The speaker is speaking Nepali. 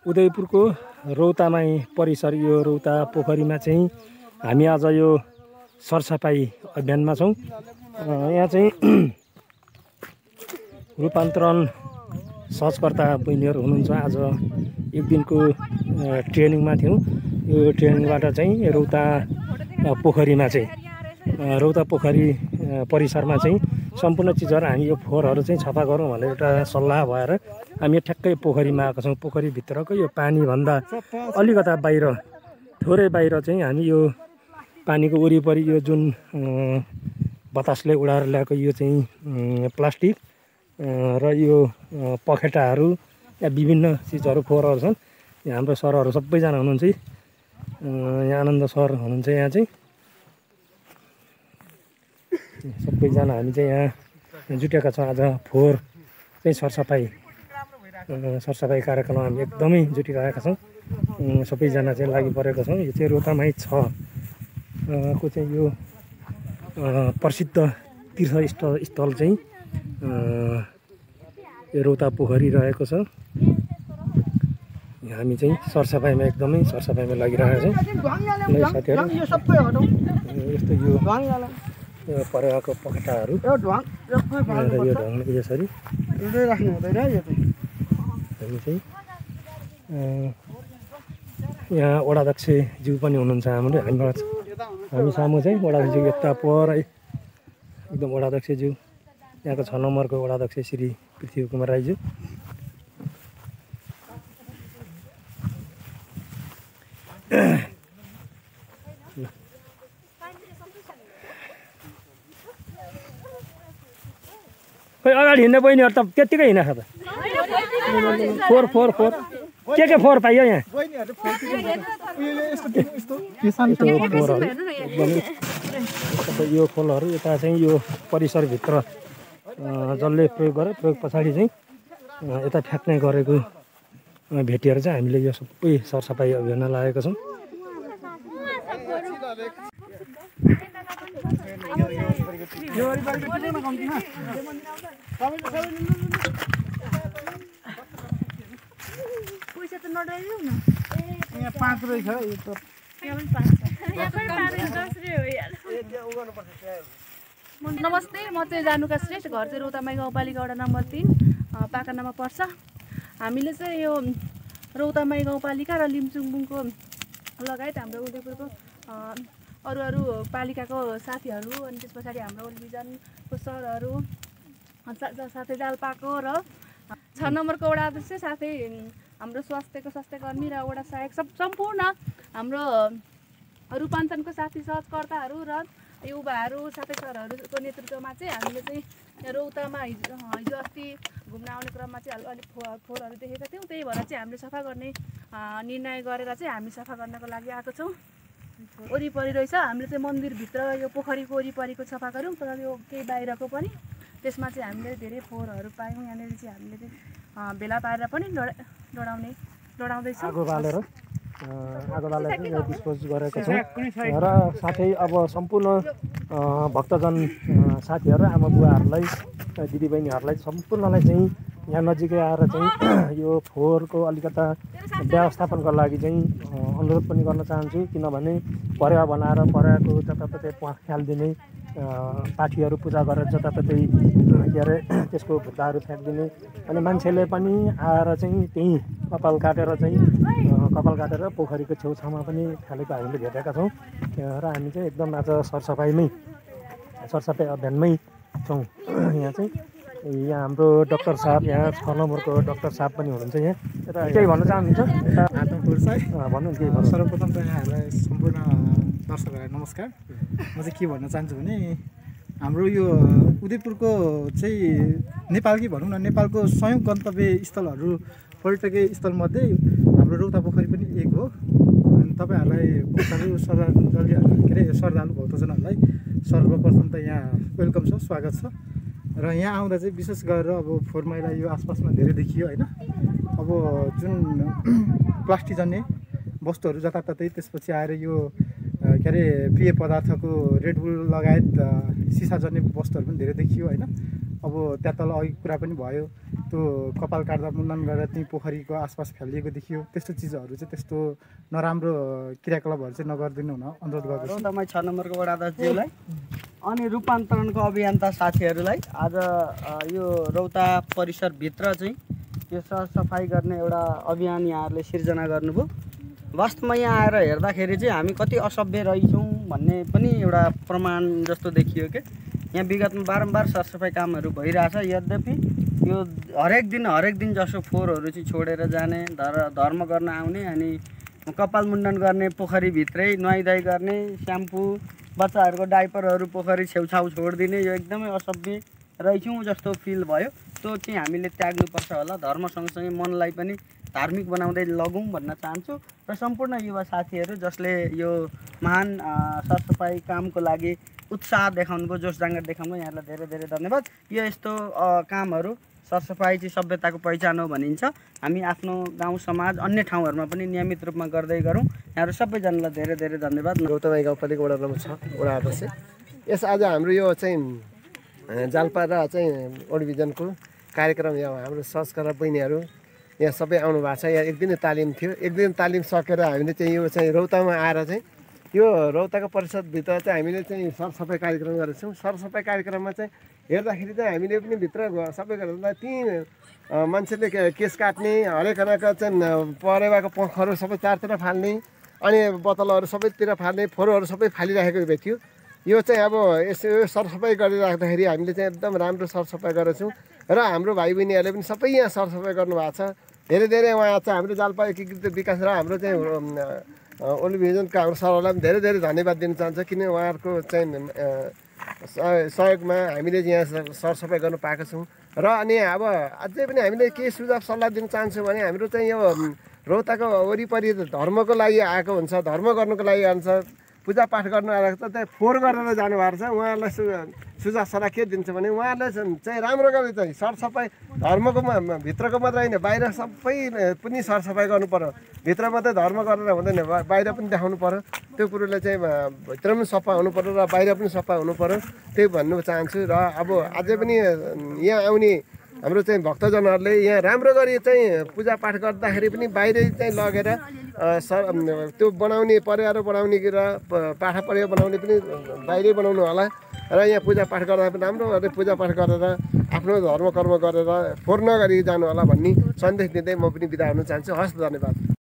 उदयपुरको रौतामाई परिसर यो रौता पोखरीमा चाहिँ हामी आज यो सरसफाई अभियानमा छौँ। यहाँ चाहिँ रूपान्तरण सहजकर्ता बहिनीहरू हुनुहुन्छ। आज एक दिनको ट्रेनिङमा थियौँ। यो ट्रेनिङबाट चाहिँ रौता पोखरीमा चाहिँ रौता पोखरी परिसरमा चाहिँ सम्पूर्ण चिजहरू हामी यो फोहोरहरू चाहिँ सफा गरौँ भनेर एउटा सल्लाह भएर हामी ठ्याक्कै पोखरीमा आएको छौँ। पोखरीभित्रको यो पानीभन्दा अलिकता बाहिर थोरै बाहिर चाहिँ हामी यो पानीको वरिपरि यो जुन बतासले उडाएर ल्याएको यो चाहिँ प्लास्टिक र यो पखेटाहरू या विभिन्न चिजहरू फोहोरहरू छन्। यहाँ हाम्रो सरहरू सबैजना हुनुहुन्छ। यहाँ आनन्द सर हुनुहुन्छ। यहाँ चाहिँ सबैजना हामी चाहिँ यहाँ जुटेका छौँ। आज फोहोर चाहिँ सरसफाइ कार्यक्रममा हामी एकदमै जुटिरहेका छौँ। सबैजना चाहिँ लागि परेका छौँ। यो चाहिँ रौतामाई 6 को चाहिँ यो प्रसिद्ध तीर्थस्थल चाहिँ यो रौता पोखरी रहेको छ। हामी चाहिँ सरसफाइमा सरसफाइमा लागिरहेका छौँ। साथीहरू यस्तो यो परेवाको पखेटाहरू यो ढङ्ग यसरी राख्नु हुँदैन। हामी चाहिँ यहाँ वडाध्यक्षज्यू पनि हुनुहुन्छ हाम्रो। हामी सामु चाहिँ वडाध्यक्षज्यू यता पर एकदम वडाध्यक्षज्यू यहाँको 6 नम्बरको वडाध्यक्ष श्री पृथ्वी कुमार राईज्यू। खोइ अगाडि हिँड्ने बहिनीहरू त त्यत्तिकै हिँडेको त। फोहोर के फोहोर पाइयो यहाँ? यो खोलहरू यता चाहिँ यो परिसरभित्र जसले प्रयोग गरे प्रयोग पछाडि चाहिँ यता फ्याँक्ने गरेको भेटिएर चाहिँ हामीले यो सबै सरसफाइ अभियानमा लागेका छौँ। पैसा त नडराइदेऊ न। यहाँ 5 रहेछ यो त। यहाँ पनि 5 छ। यहाँ पनि 10 हो यार। नमस्ते, म चाहिँ जानुका श्रेष्ठ। घर चाहिँ रौतामाई गाउँपालिका वडा नम्बर 3 पाकानामा पर्छ। हामीले चाहिँ यो रौतामाई गाउँपालिका र लिम्चुङबुङको लगायत हाम्रो उदयपुरको अरू पालिकाको साथीहरू अनि त्यस पछाडि हाम्रो डिभिजनको सरहरू साथै जालपाको र 6 नम्बरको वडा अध्यक्ष साथै हाम्रो स्वास्थ्यकर्मी र वडा सहायक सम्पूर्ण हाम्रो रूपान्तरणको साथी सहजकर्ताहरू र युवाहरू साथै सरहरूको नेतृत्वमा चाहिँ हामीले चाहिँ रौतामा हिजो अस्ति घुम्न आउने क्रममा चाहिँ अलिक फोहोरहरू देखेका थियौँ। त्यही भएर चाहिँ हामीले सफा गर्ने निर्णय गरेर चाहिँ हामी सफा गर्नको लागि आएको छौँ। वरिपरि रहेछ हामीले चाहिँ मन्दिरभित्र यो पोखरीको वरिपरिको सफा गऱ्यौँ, तर यो केही बाहिरको पनि त्यसमा चाहिँ हामीले धेरै फोहोरहरू पायौँ। यहाँनिर चाहिँ हामीले चाहिँ भेला पारेर पनि लडाउँदैछौँ। आगो बालेर चाहिँ डिस्पोज गरेको छौँ। र साथै अब सम्पूर्ण भक्तजन साथीहरू आमा बुवाहरूलाई दिदीबहिनीहरूलाई सम्पूर्णलाई चाहिँ यहाँ नजिकै आएर चाहिँ यो फोहोरको अलिकता व्यवस्थापनको लागि चाहिँ अनुरोध पनि गर्न चाहन्छु। किनभने परेवा बनाएर परेवाको जताततै फ्यालिदिने, पाठीहरू पूजा गरेर जताततै के अरे त्यसको भुत्लाहरू फ्याँकिदिने अनि मान्छेले पनि आएर चाहिँ त्यहीँ कपाल काटेर पोखरीको छेउछाउमा पनि फ्यालेको हामीले भेटेका छौँ। र हामी चाहिँ एकदम आज सरसफाइ अभियानमै छौँ। यहाँ हाम्रो डाक्टर साहब, यहाँ 6 नम्बरको डाक्टर साहब पनि हुनुहुन्छ। यहाँ केही भन्न चाहनुहुन्छ? भन्नु केही भन्नु। सर्वप्रथम त यहाँहरूलाई सम्पूर्ण दर्शकहरूलाई नमस्कार। म चाहिँ के भन्न चाहन्छु भने हाम्रो यो उदयपुरको चाहिँ नेपालकै भनौँ न, नेपालको संयुक्त गन्तव्य स्थलहरू पर्यटकीय स्थलमध्ये हाम्रो रौता पोखरी पनि एक हो। अनि तपाईँहरूलाई श्रद्धालु भक्तजनहरूलाई सर्वप्रथम त यहाँ वेलकम छ, स्वागत छ। र यहाँ आउँदा चाहिँ विशेष गरेर अब फोहोर मैला यो आसपासमा धेरै देखियो होइन। अब जुन प्लास्टिकजन्य वस्तुहरू जताततै, त्यसपछि आएर यो के अरे पेय पदार्थको रेडबुल लगायत सिसाजन्य वस्तुहरू पनि धेरै देखियो होइन। अब त्यहाँ तल अघि कुरा पनि भयो, त्यो कपाल काट्दा मुन्डन गरेर त्यही पोखरीको आसपास फ्यालिएको देखियो। त्यस्तो चिजहरू चाहिँ त्यस्तो नराम्रो क्रियाकलापहरू चाहिँ नगरिदिनु हुन अनुरोध गर्दछु। रौतामाई 6 नम्बरको वडा अध्यक्षज्यूलाई अनि रूपान्तरणको अभियन्ता साथीहरूलाई आज यो रौता परिसरभित्र चाहिँ यो सरसफाइ गर्ने एउटा अभियान यहाँहरूले सिर्जना गर्नुभयो। वास्तवमा यहाँ आएर हेर्दाखेरि चाहिँ हामी कति असभ्य रहेछौँ भन्ने पनि एउटा प्रमाण जस्तो देखियो कि यहाँ विगतमा बारम्बार सरसफाइ कामहरू भइरहेछ। यद्यपि यो हरेक दिन जसो फोहोरहरू चाहिँ छोडेर जाने, धर्म गर्न आउने अनि कपाल मुण्डन गर्ने, पोखरीभित्रै नुहाइधुवाइ गर्ने, स्याम्पू बच्चाहरूको डाइपरहरू पोखरी छेउछाउ छोडिदिने, यो एकदमै असभ्य रहेछौँ जस्तो फिल भयो। त्यो चाहिँ हामीले त्याग्नुपर्छ होला। धर्म सँगसँगै मनलाई पनि धार्मिक बनाउँदै लगौँ भन्न चाहन्छु र सम्पूर्ण युवा साथीहरू जसले यो महान सरसफाइ कामको लागि उत्साह देखाउनुभयो, जोस जाँगर देखाउनुभयो, यहाँलाई धेरै धेरै धन्यवाद। यो यस्तो कामहरू सरसफाइ चाहिँ सभ्यताको पहिचान हो भनिन्छ। हामी आफ्नो गाउँ समाज अन्य ठाउँहरूमा पनि नियमित रूपमा गर्दै गरौँ। यहाँहरू सबैजनालाई धेरै धेरै धन्यवाद। रौतामाई गाउँपालिका वडा नम्बर 6 वडा अध्यक्ष। यस आज हाम्रो यो चाहिँ जाल्पा र चाहिँ ओडिभिजनको कार्यक्रम यहाँ हाम्रो संस्कार बहिनीहरू यहाँ सबै आउनु भएको छ। यहाँ एक दिन तालिम थियो। एक दिन तालिम सकेर हामीले चाहिँ यो चाहिँ रौतामा आएर चाहिँ यो रौताको परिषदभित्र चाहिँ हामीले चाहिँ सरसफाइ कार्यक्रम गरेका छौँ। सरसफाइ कार्यक्रममा चाहिँ हेर्दाखेरि चाहिँ हामीले पनि भित्र सबै गर्दा ती मान्छेले केस काट्ने, हरेकनाका चाहिँ परेवाको पखहरू सबै चारतिर फाल्ने अनि बोतलहरू सबैतिर फाल्ने, फोहोरहरू सबै फालिराखेको थियो। यो चाहिँ अब यसो सरसफाइ गरिराख्दाखेरि हामीले चाहिँ एकदम राम्रो सरसफाइ गरेका छौँ र हाम्रो भाइ बहिनीहरूले पनि सबै यहाँ सरसफाइ गर्नुभएको छ। धेरै धेरै उहाँ चाहिँ हाम्रो जाल्पा एकीकृत विकास र हाम्रो चाहिँ ओलिभिजनका हाम्रो सरहरूलाई पनि धेरै धेरै धन्यवाद दिन चाहन्छ, किन उहाँहरूको चाहिँ सहयोगमा हामीले यहाँ सरसफाइ गर्नु पाएका छौँ। र अनि अब अझै पनि हामीले के सुझाव सल्लाह दिन चाहन्छौँ भने हाम्रो चाहिँ यो रौताको वरिपरि धर्मको लागि आएको हुन्छ, धर्म गर्नुको लागि आउँछ, पूजापाठ गर्नु आएको छ, त्यहाँ फोहोर गरेर जानुभएको छ। उहाँहरूलाई सुझाव सल्लाह के दिन्छ भने उहाँहरूले चाहिँ राम्रो गरी चाहिँ सरसफाइ धर्मको भित्रको मात्रै होइन बाहिर सबै पनि सरसफाइ गर्नु पर्यो। भित्र मात्रै धर्म गरेर हुँदैन, बाहिर पनि देखाउनु पर्यो। त्यो कुरोले चाहिँ भित्र पनि सफा हुनु पर्यो र बाहिर पनि सफा हुनु पर्यो, त्यही भन्नु चाहन्छु। र अब अझै पनि यहाँ आउने हाम्रो चाहिँ भक्तजनहरूले यहाँ राम्रो गरी चाहिँ पूजापाठ गर्दाखेरि पनि बाहिरै चाहिँ लगेर त्यो बनाउने परिवार बनाउने र पाठा परिवार बनाउने पनि बाहिरै बनाउनु होला र यहाँ पूजापाठ गर्दा पनि राम्रो गरेर पूजापाठ गरेर आफ्नो धर्म कर्म गरेर फोहोर नगरी जानु होला भन्ने सन्देश दिँदै म पनि बिदा हुन चाहन्छु। हस्, धन्यवाद।